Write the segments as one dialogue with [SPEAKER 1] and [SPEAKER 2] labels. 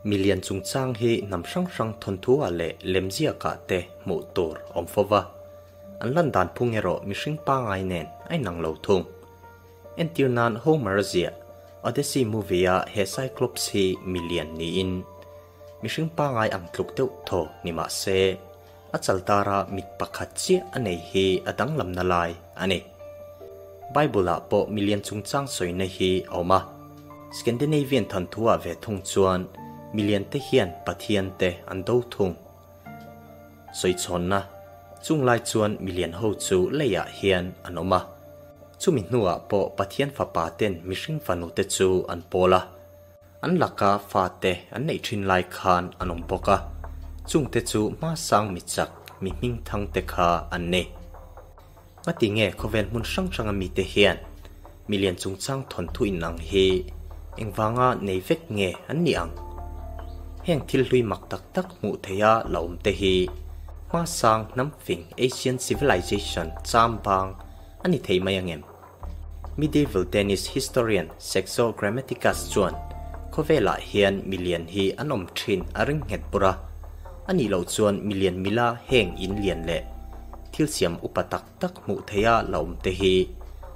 [SPEAKER 1] Milian chungchang hi hnam hrang hrang thawnthu-ah leh lemziakah te hmuh tur awm fo va, an lan dan phung erawh mihring pangai nen a inang lo thung. Entir nan Homer-a ziah Odyssey movie-a he Cyclops hi milian niin mihring pangai ang tluk deuh thaw ni mah se, a chaltara mit pakhat chiah a nei hi a danglamna lai a ni. Bible-ah pawh milian chungchang sawina hi a awm a. Scandinavian thanthu-ah ve thung chuan milian te hian Pathian te an do thung. Sawichhawnna, Chung lai chuan milian ho chu leiah hian an awm a. Chumi hnuah pawh Pathian fapa ten mihring fanu te chu an pawl a. An laka fate an neih thin lai khan an awm bawk a, chungte chu hmasang mi chak, mi hmingthang te kha an ni. Ngati nge khawvel hmun hrang hranga mite hian milian chungchang thawnthu inang hi engvanga nei vek nge an nih ang? Heng thil hlui mak tak tak hmuh theiha la awm te hi hmasang hnam fing Asian civilization cham bang a ni thei mai angem? Medieval Danish historian Saxo Grammaticus chuan khawvelah hian milian hi an awm thin a ring nghet bur a, a nih loh chuan milian mila heng in lian leh thil siam upa tak tak hmuh theiha la awm te hi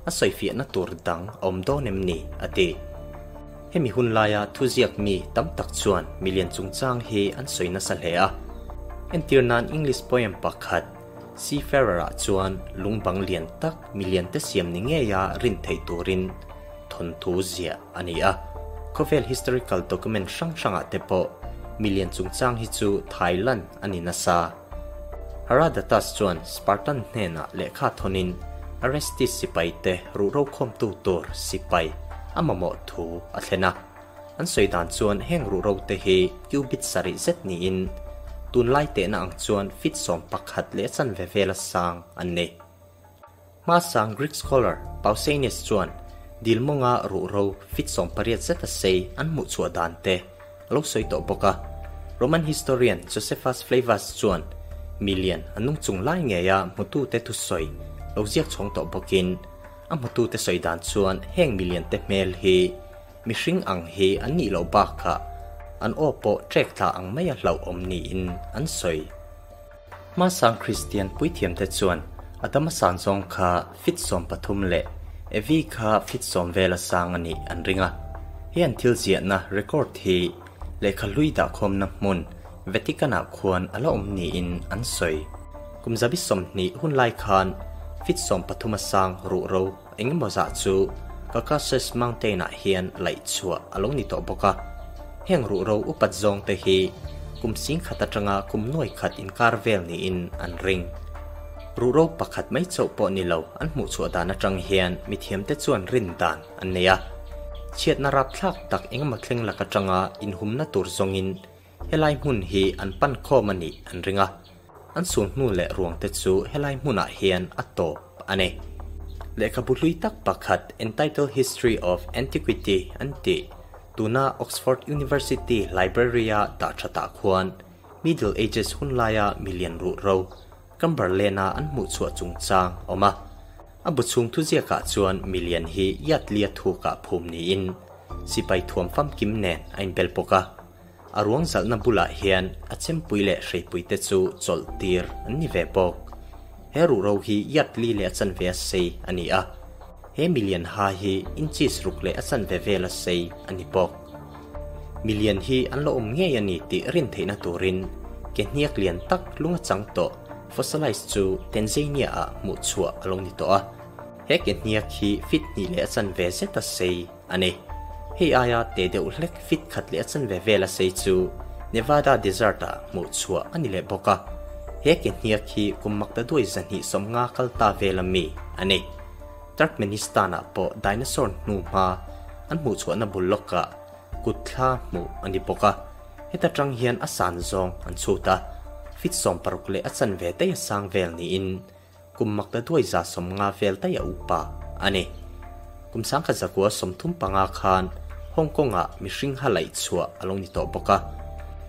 [SPEAKER 1] a sawifiahna tur dang a awm dawn em ni? a ti. Hemi hun laia thuziak mi tam tak chuan milian chungchang hi an sawi nasa hle a, entir nan English poem pakhat, Seafarer-ah chuan lungbang lian tak milian te siam ni ngeia rin theih turin thawnthu ziah a ni a. Khawvel historical document hrang hrangah te pawh milian chungchang hi chu Thailand a ni nasa. Herodotus chuan Spartan hnenah lehkha thawnin Orestes sipai te ruhro khawmtu tur sipai a mamawh thu a thlen a. An sawi dan chuan heng ruhro te hi cubit sarih zet niin tunlai tehna ang chuan feet 11 leh chanve vela sang an ni. Hmasang Greek scholar Pausanias chuan dilmawnga ruhro feet 18 zeta sei an hmuh chhuah dan te a lo sawi tawh bawk a. Roman historian Josephus Flavius chuan milian a nung chung lai ngeia hmutute thusawi lo ziak chhawng tawh bawkin a hmutute sawi dan chuan heng milian te hmel hi Mihring ang hi an nih loh bakah an aw pawh trek tla ang maia hlauhawm niin an sawi. Hmasang Kristian puithiamte chuan Adama san zawng kha fit 13 leh Evi kha fit 10 vela sang a nih an ring a. He an thil ziahna record hi lehkha hlui dahkhawmna hmun Vatican-ah khuan a la awm niin an sawi. Kum zabi 20 hun lai khan fit 13 a sang ruhro Engemaw zah chu Caucasus Mountain-ah hian laih chhuah a lo ni tawh bawk a. Heng ruhro upat zawng te hi kum 10,000 atanga kum 9,000 inkar vel niin an ring. Ruhro pakhat mai chauh pawh ni lo an hmuh chhuah dan atang hian mithiamte chuan rin dan an nei a. Chhiatna rapthlak tak engemaw thleng lak atanga inhumna tur zawngin helai hmun hi an pan khawm a nih an ring a. An sul hnu leh ruang te chu helai hmunah hian a tawp a ni. Lehkhabu hlui tak pakhat entitled History of Antiquity an tih tuna Oxford University Library-a dah thatah khuan Middle Ages hun laia milian ruhro Cumberland-a an hmuh chhuah chungchang a awm a. A bu chhung thuziakah chuan milian hi yatlia thukah phum niin sipai thuam famkim nen a inbel bawk a. A ruang zalhna bulah hian a chempui leh hreipui te chu chawlh tir an ni ve bawk. He ruhro hi yard li leh a chanve a sei a ni a. He milian ha hi inches ruk leh a chanve vela sei a ni bawk. Milian hi an la awm ngei a ni tih rin theihna turin ke hniak lian tak lung a chang tawh fossilized chu Tanzania-ah hmuh chhuah a lo ni tawh a. He ke hniak hi feet hnih leh a chanve zeta sei a ni. Hei aia te deuh hlek fit khat leh a chanve vela sei chu Nevada Desert-ah hmuh chhuah a ni leh bawk a. He ke hniak hi kum makta duai 250 kal ta vela mi a ni. Turkmenistan-ah pawh dinosaur hnu hma an hmuh chhuahna bul lawkah kut thla hmuh a ni bawk a. Heta tang hian a san zawng an chhut a, fit 60 leh a chanve daih a sang vel niin Kum makta duai 150 vel daih a upa a ni. Kum 1935 khan Hong Kong-ah mihring ha laih chhuah a lo ni tawh bawk a.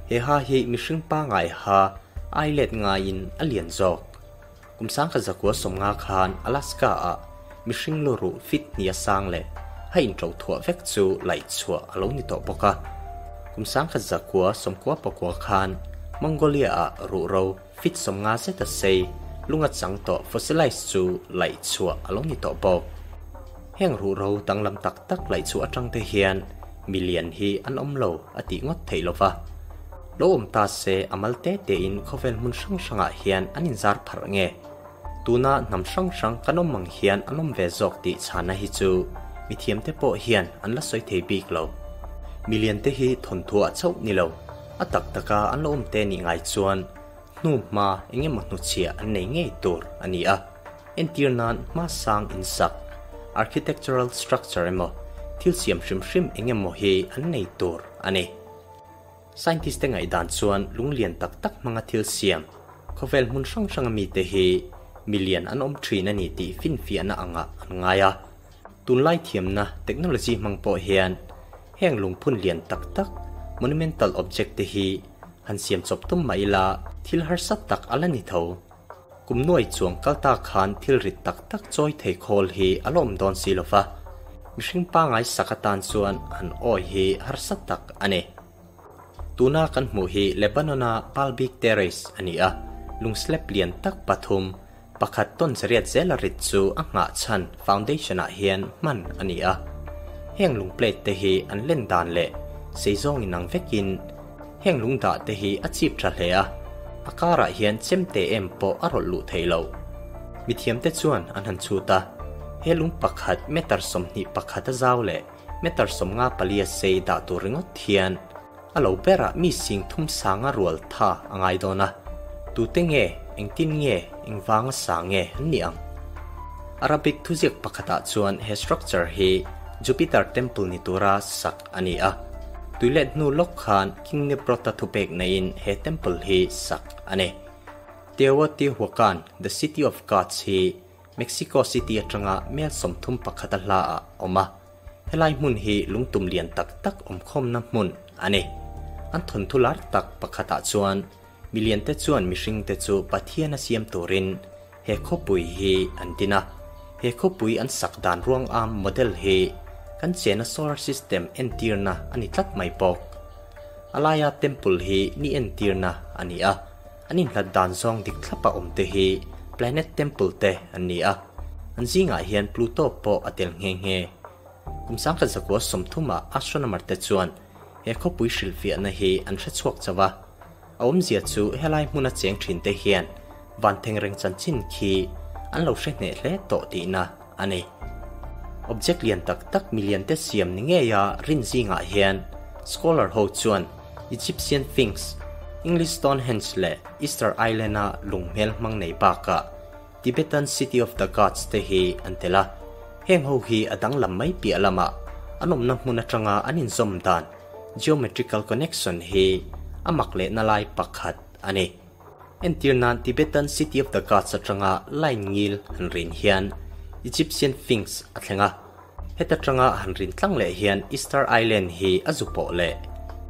[SPEAKER 1] He ha hi mihring pangai ha ai let ngaiin a lian zawk. Kum 1950 khan Alaska-ah mihring lu ruh fit hnih a sang leh ha inṭo thuah vek chu laih chhuah a lo ni tawh bawk a. Kum 1994 khan Mongolia-ah ruhro feet 50 zeta sei lunga chang tawh fossilized chu laih chhuah a lo ni tawh bawk. Heng ruhro danglam tak tak laih chhuah atang te hian milian hi an awm lo a tih ngawt theih lo va. Lo awm ta se a mal te tein khawvel hmun hrang hrangah hian an inzar pharh nge? Tuna hnam hrang hrang kan awm ang hian an awm ve zawk tih chhana hi chu mithiamte pawh hian an la sawi thei bik lo. Miliante hi thawnthuah chauh ni lo, a tak taka an lo awm te nih ngai chuan hnu hma eng emaw hnuchhiah an nei ngei tur a ni a. Entir nan hma sang insak, architectural structure emaw thil siam hrim hrim eng emaw hi an nei tur a ni. Scientist te ngaihdan chuan lunglian tak tak hmanga thil siam, khawvel hmun hrang hranga mite hi milian an awm thin a ni tih finfiahna angah an ngai a. Tunlai thiamna, technology, hmang pawh hian heng lungphun lian tak tak, monumental object, te hi han siam chawp tum mah ila thil harsa tak a la ni tho. Kum nuai chuang kal ta khan thil rit tak tak chawi thei khawl hi a la awm dawn si lo va, mihring pangai sak atan chuan han awi hi harsa tak a ni. Tuna kan hmuh hi Lebanon-a Baalbek Terrace a ni a, lung slab lian tak pathum, pakhat tawn zariat zela rit chu a nghah chhan foundation-ah hian hman a ni a. Heng lung plate te hi an len dan leh sei zawng inang vekin heng lung dah te hi a chip tha hle a, a karah hian chemte em pawh a rawlh luh theih loh. Mithiamte chuan an han chhut a, he lung pakhat meter 21 a zau leh meter 54 a sei dah tur ringawt hian a lo berah mi sing thum sanga rual tha a ngai dawn a, tute nge, engtin nge, engvanga sa nge an nih ang? Arabic thuziak pakhatah chuan he structure hi Jupiter Temple ni tura sak a ni a, tuilet hnu lawk khan King Nimrod-a thupek neiin he temple hi sak a ni. Teotihuacan, the city of gods hi Mexico City atanga mel 31 a hla ah awm a, helai hmun hi lungtum lian tak tak awmkhawmna hmun a ni. An thawnthu lar tak pakhatah chuan miliante chuan mihringte chu Pathian a siam turin he khawpui hi an din a, he khawpui an sak dan ruang am model hi kan chena solar system entirna a ni tlat mai bawk. A laia temple hi ni entirna a ni a. An inhlat dan zawng dik thlapa awmte hi Planet Temple te an ni a, an zingah hian Pluto pawh a tel nghe nghe. Kum 1930-ah astronomer te chuan he khawpui hrilhfiahna hi an hre chhuak chauh a, a awmzia chu helai hmuna cheng thin te hian van thengreng chanchin khi an lo hre hneh hle tawh tihna a ni. Object lian tak tak milian te siam ni ngeia rin zingah hian scholar ho chuan Egyptian Sphinx, English Stonehenge leh Easter Island-a lung hmel hmang nei bakah Tibetan City of the Gods te hi an tel a. Heng ho hi a danglam mai piah lamah an awmna hmun atanga an inzawm dan, geometrical connection, hi a mak lehna lai pakhat a ni. Entir nan Tibetan City of the Gods atanga line ngil han rin hian Egyptian Sphinx a thleng a. Heta tanga han rin tlang leh hian Easter Island hi a zu pawh leh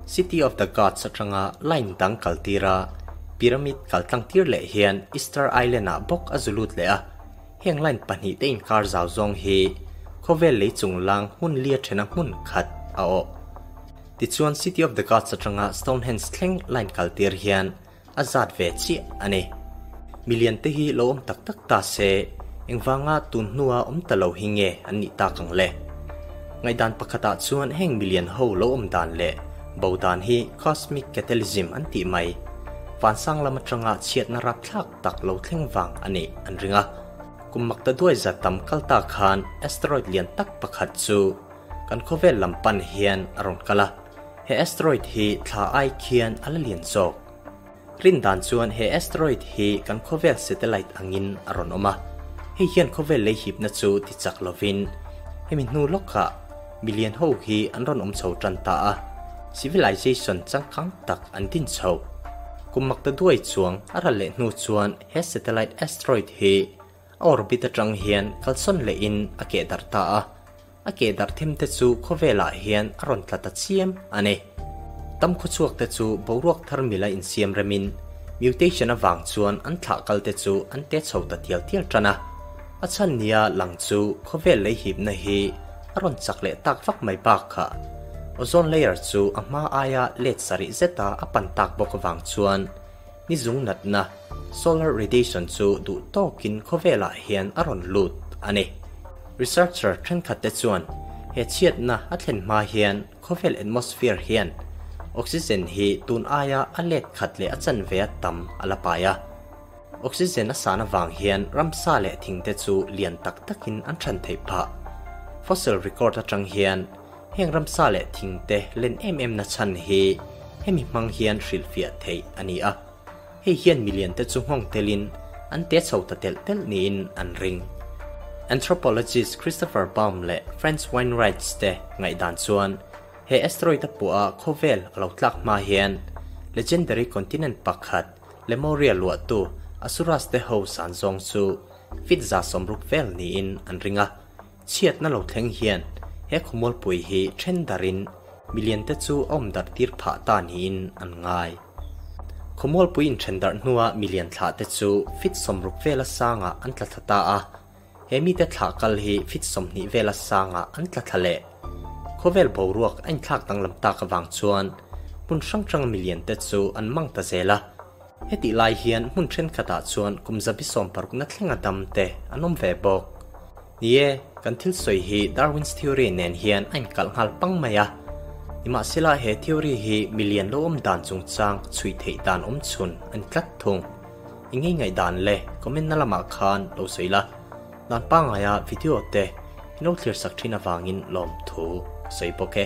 [SPEAKER 1] City of the Gods atanga line dang kal tir a, pyramid kal tlang tir leh hian Easter Island ah bawk a zu lut leh a. Heng line pahnih te inkar zau zawng hi khawvel lei chung lang hmun lia thena hmun khat a awh. Tichuan City of the Gods atanga Stonehenge thleng line kal tir hian A zat ve chiah a ni. Milian te hi lo awm tak tak ta se, engvanga tun hnua awm ta lo hi nge an nih tak ang le? Ngaihdan pakhatah chuan heng milian ho lo awm dan leh bo dan hi cosmic catalysm an tih mai, vansang lam atanga chhiatna rapthlak tak lo thleng vang a nih an ring a. Kum makta duai za tam kal ta khan asteroid lian tak pakhat chu kan khawvel lam pan hian a rawn kal a. He asteroid hi thla ai khian a la lian zawk. Rin dan chuan he asteroid hi kan khawvel satellite angin a rawn awm a, hei hian khawvel lei hipna chu ti chak lovin hemi hnu lawkah milian ho hi an rawn awm chho tan ta a, civilization changkang tak an din chho. Kum makta duai chuang a ral leh hnu chuan he satellite asteroid hi a orbit atang hian kalsawn lehin a keh darh ta a. A keh darh them te chu khawvelah hian a rawn tla ta chiam a ni. Tam khawchhuak te chu boruak thar mila insiam remin mutation avang chuan an thlah kal te chu an te chho ta tial tial tan a. A chhan nia lang chu khawvel lei hipna hi a rawn chak leh tak vak mai bakah. Ozone layer chu a hma aia let sarih zeta a pan tak bawk avang chuan ni zung natna, solar radiation, chu duh tawkin khawvelah hian a rawn lut a ni. Researcher thenkhatte chuan he chhiatna a thlen hma hian khawvel atmosphere hian oxygen hi tun aia a let khat leh a chanve a tam a la pai a. Oxygen a san avang hian ramsa leh thingte chu lian tak takin an than theih phah. Fossil record atang hian heng ramsa leh thingte len em em na chhan hi hemi hmang hian hrilhfiah theih a ni a. Hei hian milian te chu nghawng telin an te chho ta telh telh niin an ring. Anthropologist Christopher Baum leh Franz Weinreich te ngaihdan chuan he asteroid a puah a khawvel a lo tlak hma hian legendary continent pakhat Lemuria luahtu Asuras te ho san zawng chu feet 160 vel niin an ring a. Chhiatna lo thleng hian he khawmualpui hi then darin milian te chu a awm darh tir phah ta niin an ngai. Khawmualpui inthen darh hnua milian thlah te chu feet 60 vela sangah an tla thla ta a, he mite thlah kal hi feet 20 vela sangah an tla thla leh. Khawvel boruak a inthlak danglam tak avang chuan hmun hrang hranga milian te chu an mang ta zel a. Hetih lai hian hmun thenkhatah chuan kum 160na thlenga dam te an awm ve bawk. Ni e, kan thil sawi hi Darwin's theory nen hian a inkalh nghal pang mai a. Nimahsela he theory hi milian lo awm dan chungchang chhui theih dan awm chhun a ni tlat thung. I ngei ngaih dan le comment na lamah khan lo sawi la. Dan pangaia video te i lo thlir sak thin avangin lawmthu ka sawi bawk e.